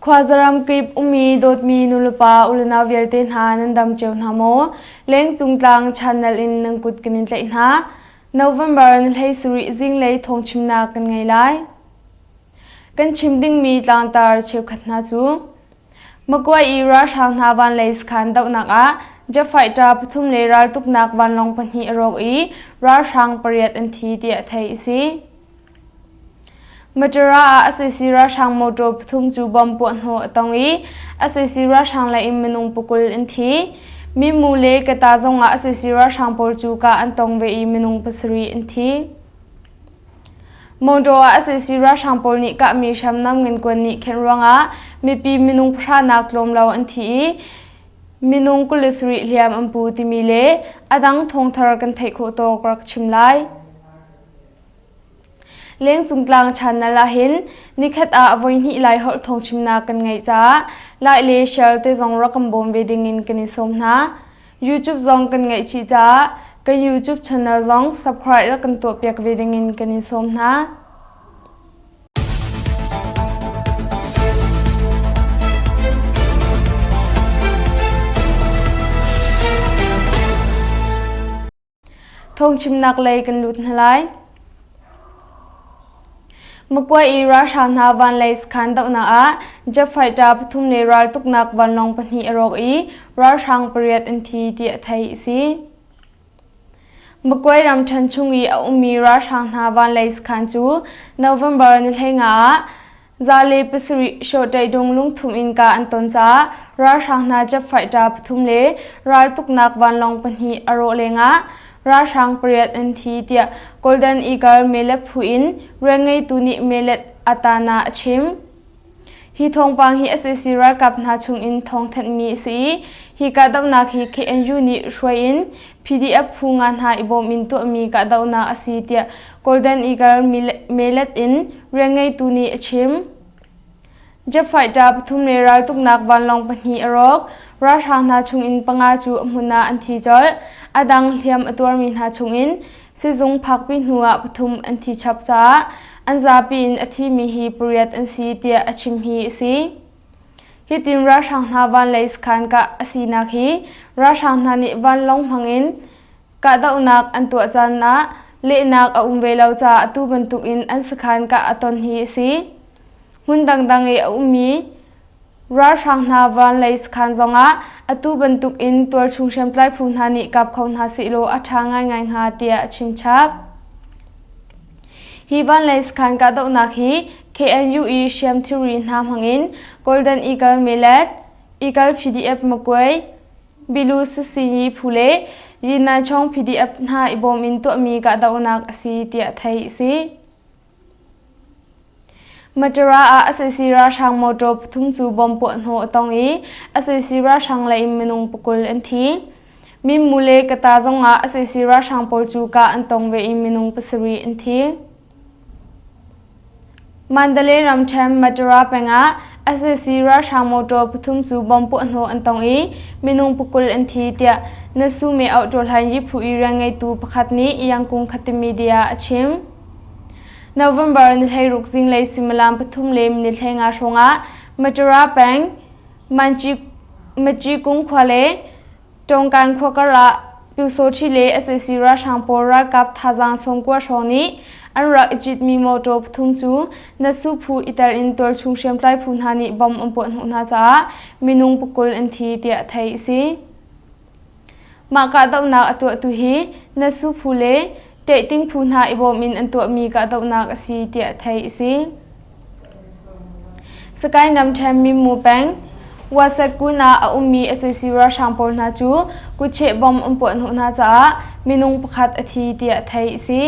Khuazaram kip ummi dawtmi nulepa ulenau vialte hna nan dam cio hna maw? Lengcung tlang channel in nan kut kan in tlaih hna. November ni 17 zinglei thawngchimnak kan ngei lai. Kan chim dingmi tlangtar cheukhat hna cu Magway i ralhrang hna vanlei sakhan dohnak ah jet fighter pathum le raltuknak vanlawng pahnih a rawk i ralhrang pariat an thi tiah theih a si. Matura ah sac ralhrang motor pathum cu bomb puahhnawh a tong i sac ralhrang lei in minung pakul an thi. Mimu le Kata zong ah sac ralhrang pawl cu kah an tong ve i minung pasarih an thi. Motor ah sac ralhrang pawl nih kahmi hriamnam ngankuan nih khenh ruangah mipi minung pahra nak tlawm lo an thi i minung 27 hliam an pu timi le a dang thawngthar kan theih khawh tawk rak chim lai. Lengcung tlang channel ahhin nikhat ah voihnih lai holh thawngchimnak kan ngeih caah like le share te zong rak kan bawm ve dingin kan i sawm hna. YouTube zong kan ngeih chih caah kan YouTube channel zong subscribe rak kan tuahpiak ve dingin kan in sawm hna. Thawngchimnak lei kan lut hna lai. Magway i ralhrang hna vanlei sakhan dohnak ah jet fighter pathum le raltuknak vanlawng pahnih a rawk i ralhrang pariat an thi tiah theih a si. Magway ramṭhen chung i a ummi ralhrang hna vanlei sakhan cu November ni 15 ah Za le pasarih Shawhṭaidung lungthum in kah an ton caah ralhrang hna jet fighter pathum le raltuknak vanlawng pahnih a rawh lengah ralhrang pariat an thi tiah Golden Eagle melet phu in rianngeitu nih melet Atana a chim. Hi thawngpang hi sac ralkap hna chungin thawngthanhmi a si i hi kahdohnak hi KNU nih hruai in PDF phu nga hna i bawm in tuahmi kahdohnak a si tiah Golden Eagle melet in rianngeitu nih a chim. Jet fighter pathum le raltuknak vanlawng pahnih a rawk. Ralhrang hna chungin panga cu a hmun ah an thi colh. A dang hliam a tuarmi hna chungin sizung phakpi hnu ah pathum an thi chap caah an zapi in a thimi hi pariat an si tiah a chim hi a si. Hitin ralhrang hna vanlei sakhan kah a sinak hi ralhrang hna nih vanlawng hmangin Kahdohnak an tuah caan ah lehnak a um ve lo caah atu bantukin an sakhan kah a ton hi a si. Hmun dangdang i a ummi ralhrang hna vanlei sakhan zongah atu bantukin tualchung hriamtlai phu hna nih kap kho hna sehlaw a ṭha ngaingai hnga tiah a chimchap. Hi vanlei sakhan kahdohnak hi KNU i hriam thilri hna hmangin Golden Eagle Millet, Eagle PDF Magway, Bilu Sisinyi phu le Yinnan-chong PDF hna i bawm in tuahmi kahdohnak a si tiah theih a si. Matura ah sac ralhrang motor pathum cu bomb puahhnawh a tong i sac ralhrang lei in minung pakul an thi. Minmu le Kata zong ah sac ralhrang pawl cu kah an tong ve i minung pasarih an thi. Mandalay ramṭhen Matura peng ah sac ralhrang motor pathum cu bomb puahhnawh an tong i minung pakul an thi tiah Nasu Me Auh Hlain Yiphu i rianngeitu pakhat nih Yangkung Khatte Media a chim. November ni 16 zinglei suimilam pathum le minute 15 hrawngah Matura peng Manchi khua le Tawngkan khua karah Pyusawṭhi le sac ralhrang pawl ralkap thazaang sawmkua hrawng nih an rak i citmi mawṭaw pathum cu Natsu phu i tel in tualchung hriamtlai phu hna nih bomb an puahhnawh hna caah minung pakul an thi tiah theih a si. Mah kahdohnak a tuahtu hi Natsu phu le Ṭehting phu hna i bawm in an tuahmi kahdohnak a si tiah theih a si. Sagaing ramṭhen Minmu peng Wasekun ah a ummi sac ralhrang pawl hna cu kutcheh bomb an puahhnawh hna caah minung pakhat a thi tiah theih a si.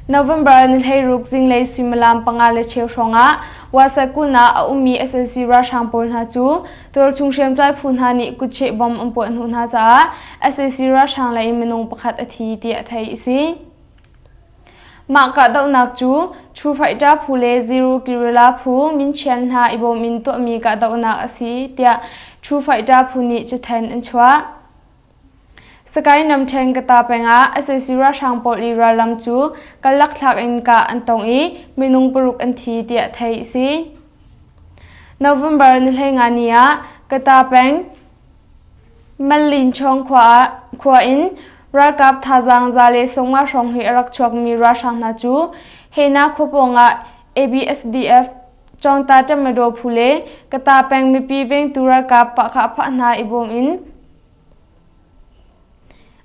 November ni 16 zinglei suimilam panga le cheu hrawngah Wasekun ah a ummi sac ralhrang pawl hna cu tualchung hriamtlai phu hna nih kutcheh bomb an puahhnawh hna caah sac ralhrang lei minung pakhat a thi tiah theih a si. Mah kahdohnak cu True Fighter phu le Zero Guerrilla phu minchian hna i bawm in tuahmi kahdohnak a si tiah True Fighter phu nih cathanh an chuah. Sagaing ramṭhen Kata peng ah sac ralhrang pawl i rallam cu kalak thlak in kah an tong i minung paruk an thi tiah theih a si. November ni 15 ni ah Kata peng Mallinchawng khua in ralkap thazaang 150 hrawng he a rak chuakmi ralhrang hna cu Hena khua pawngah ABSDF Cawngta Ṭamadaw phu le Kata peng mipi vengtu ralkap pahkhah hna i bawm in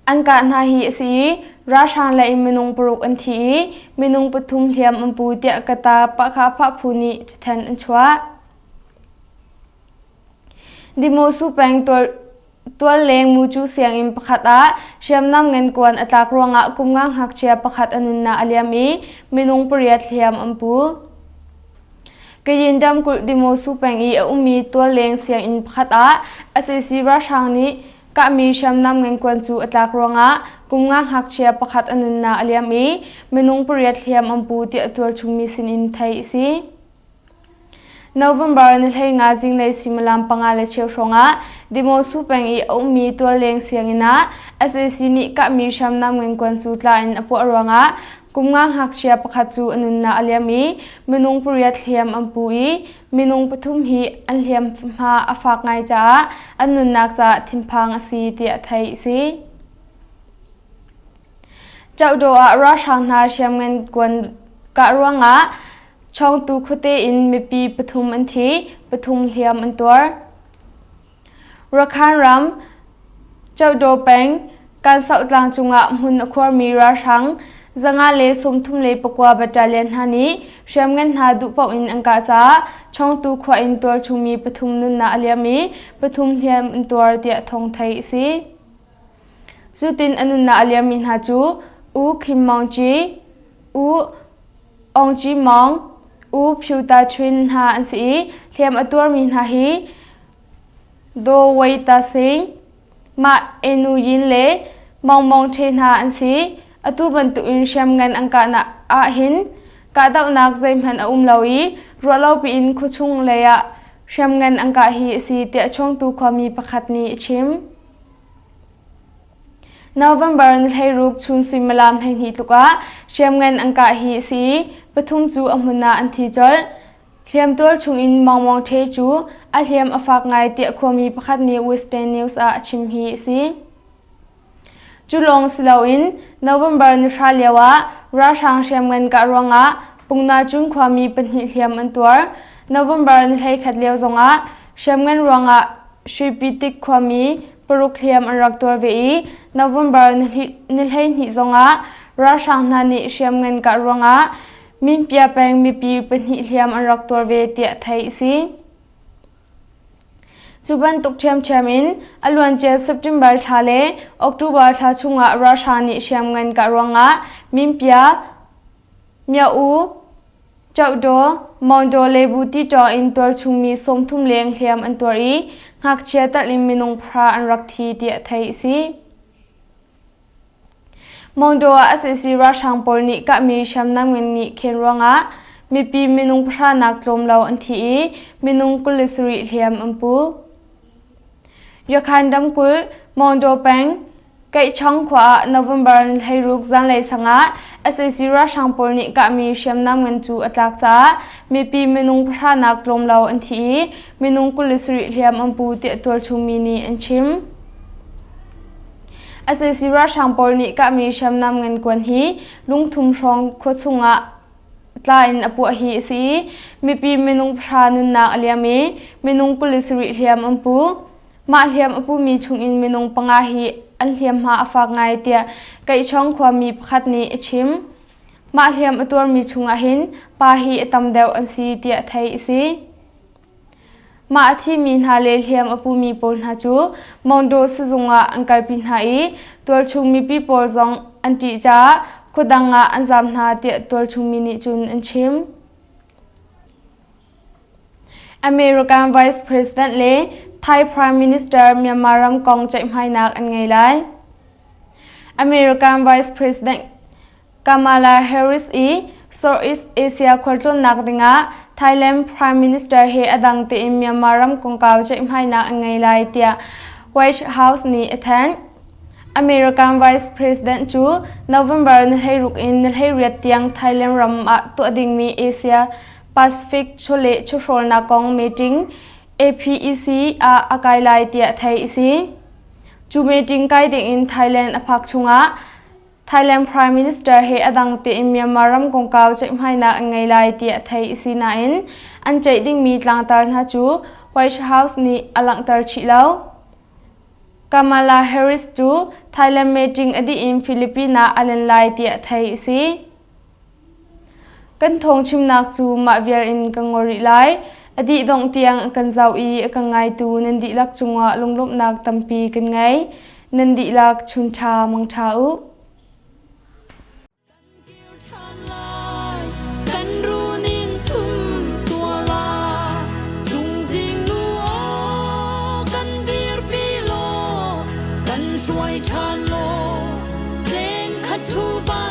An kah hna hi a si i ralhrang lei in minung paruk an thi i minung pathum hliam an pu tiah Kata Pahkhah phu nih cathanh an chuah. Dimosu peng tualleng mucu sianginn pakhat ah hriamnam ngenkuan a tlak ruangah kum nga ngakchia pakhat a nunnak a liam i minung pariat hliam an pu. Kayin ramkulh Dimosu peng i a ummi tualleng sianginn pakhat ah sac ralhrang nih kahmi hriamnam ngenkuan cu a tlak ruangah kum nga ngakchia pakhat a nunnak a liam i minung pariat hliam an pu tiah tualchungmi sinin theih a si. November ni 15 zinglei suimilam panga le cheu hrawngah Dimosu peng i a ummi tualleng sianginn ah sac nih kahmi hriamnam ngenkuan cu tla in a puah ruangah kum nga ngakchia pakhat cu a nunnak a liam i minung pariat hliam an pu i minung pathum hi an hliamhma a fak ngai caah an nunnak caah thinphang a si tiah theih a si. Chauhdaw ah ralhrang hna hriamngan kuan kah ruangah Chawngtu khuate in mipi pathum an thi, pathum hliam an tuar. Rakhine ram Chauhdaw peng Kansoh tlang cungah hmun a khuarmi ralhrang 139 battalion hna nih hriamngan hna duhpaoh in an kah caah Chawngtu khua in tualchungmi pathum nunnak a liam i pathum hliam an tuar tiah thawng theih a si. Cutin a nunnak a liammi hna cu U Khim Maung Kyi, U Aung Kyi Maung, U Phyu Ta Chwin hna an si i hliam a tuarmi hna hi Daw Wei Ta Sing, Mah Enu Yin le Maung Maung Htwe hna an si. Atu bantukin hriamngan an kahnak ahhin kahdohnak zeihmanh a um lo i ruahlopi in khuachung lei ah hriamngan an kah hi a si tiah Chawngtu khuami pakhat nih a chim. November ni 16 chun suimilam 12 tluk ah hriamngan an kah hi a si i pathum cu a hmun ah an thi colh. Hliamtuar chungin Maung Maung Htwe cu a hliam a fak ngai tiah khuami pakhat nih Western News ah a chim hi a si. Cu lawng si loin November ni hra lio ah ralhrang hriamngan kah ruangah Pungnacun khuami pahnih hliam an tuar. November ni 11 lio zongah hriamngan ruangah Hripitik khuami paruk hliam an rak tuar ve i November ni 12 zongah ralhrang hna nih hriamngan kah ruangah Minpia peng mipi pahnih hliam an rak tuar ve tiah theih a si. Cu bantuk ṭhiamṭhiam in a luancia September thla le October thla chungah ralhrang nih hriamngan kah ruangah Minpia, Mya-U, Chauhdaw, Maungdaw le Butitaw in tualchungmi 30 leng hliam an tuar i ngakchia talh in minung pahra an rak thi tiah theih a si. Maungdaw ah sac ralhrang pawl nih kahmi hriamnam ngan nih khen ruangah mipi minung pahra nak tlawm lo an thi i minung 27 hliam an pu. Yakhan ramkulh Maungdaw peng Keihchong khua ah November 16 zanlei sang ah sac ralhrang pawl nih kahmi hriamnam ngan cu a tlak caah mipi minung pahra nak tlawm lo an thi i minung 27 hliam an pu tiah tualchungmi nih an chim. Sac ralhrang pawl nih kahmi hriamnam ngan kuan hi lungthum hrawng khua chungah tla in a puah hi a si i mipi minung pahra nunnak a liam i minung 27 hliam an pu. Mah hliam a pumi chungin minung panga hi an hliamhma a fak ngai tiah Keihchawng khuami pakhat nih a chim. Mah hliam a tuarmi chungah hin pa hi a tam deuh an si tiah theih a si. Mah a thimi hna le hliam a pumi pawl hna cu Maungdaw sizung ah an kalpi hna i tualchung mipi pawl zong an ṭih caah khuadang ah an zaam hna tiah tualchung mi nih cun an chim. American Vice President le Thai Prime Minister Myanmar ram kong ceihmainak an ngei lai. American Vice President Kamala Harris i Southeast Asia khualtlawnnak dingah Thailand Prime Minister he a dang tein Myanmar ram kongkau ceihmainak an ngei lai tiah White House nih a thanh. American Vice President cu November ni 16 in ni 18 tiang Thailand ram ah tuah dingmi Asia. Pacific chawleh chawhrawlnak kong meeting APEC ah a kai lai tiah theih a si. Cu meeting kai dingin Thailand a phak chungah Thailand Prime Minister he a dang tein Myanmar ram kongkau ceihmainak an ngei lai tiah theih a si nain an ceih dingmi tlangtar hna cu White House nih a langhter chih lo. Kamala Harris cu Thailand meeting a dih in Philippines ah a len lai tiah theih a si. Kan thawngchimnak cu mah vial in ka ngol rih lai. A dih dongh tiang a kan zoh i a kan ngaitu nan dihlak cungah lunglawmhnak tampi kan ngei. Nan dihlak chunṭha mangṭha u. Kan runin chum tuala chungzing nu aw kan dirpi law kan hruai ṭhan law leng khat thu va.